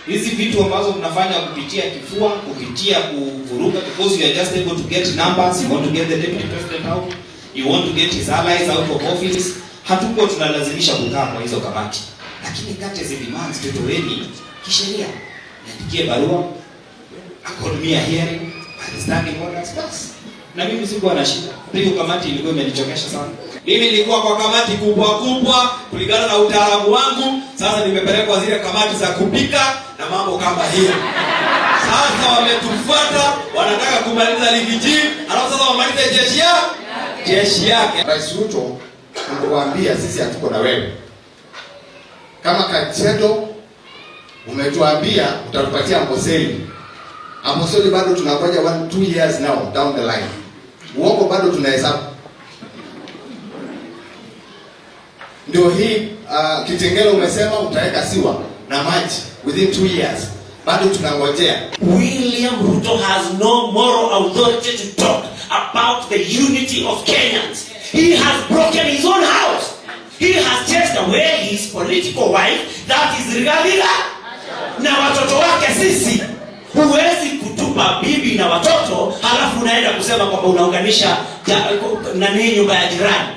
Hizi vitu ambazo mnafanya kupitia kifua, kupitia kuvuruga, because you are just able to get numbers, you want to get the deputy president out, you want to get his allies out of office. Hatuko tunalazimisha kukaa kwa hizo kamati, lakini courtesy demands tutoweni kisheria, niandikie barua, accord me a hearing by the standing orders, bas. Na mimi sikuwa na shida. Hiyo kamati ilikuwa imenichokesha sana. Mimi nilikuwa kwa kamati kubwa kubwa kulingana na utaalamu wangu. Sasa nimepelekwa zile kamati za kupika na mambo kama hiyo. Sasa wametufuata, wanataka kumaliza Riggy G, alafu sasa wamalize jeshi yake. Rais Ruto, tunakuambia sisi hatuko na wewe. Kama Kajiado umetuambia utatupatia Amboseli. Amboseli bado tunangoja 1, 2 years now down the line. Uongo bado tunahesabu. Ndio hii Kitengela umesema utaweka sewer na maji within 2 years. Bado tunangojea. William Ruto has no moral authority to talk about the unity of Kenyans. He has broken his own house. He has chased away his political wife, that is Rigathi, na watoto wake sisi. Huwezi kutupa bibi na watoto halafu unaenda kusema kwamba unaunganisha nani nyumba ya jirani.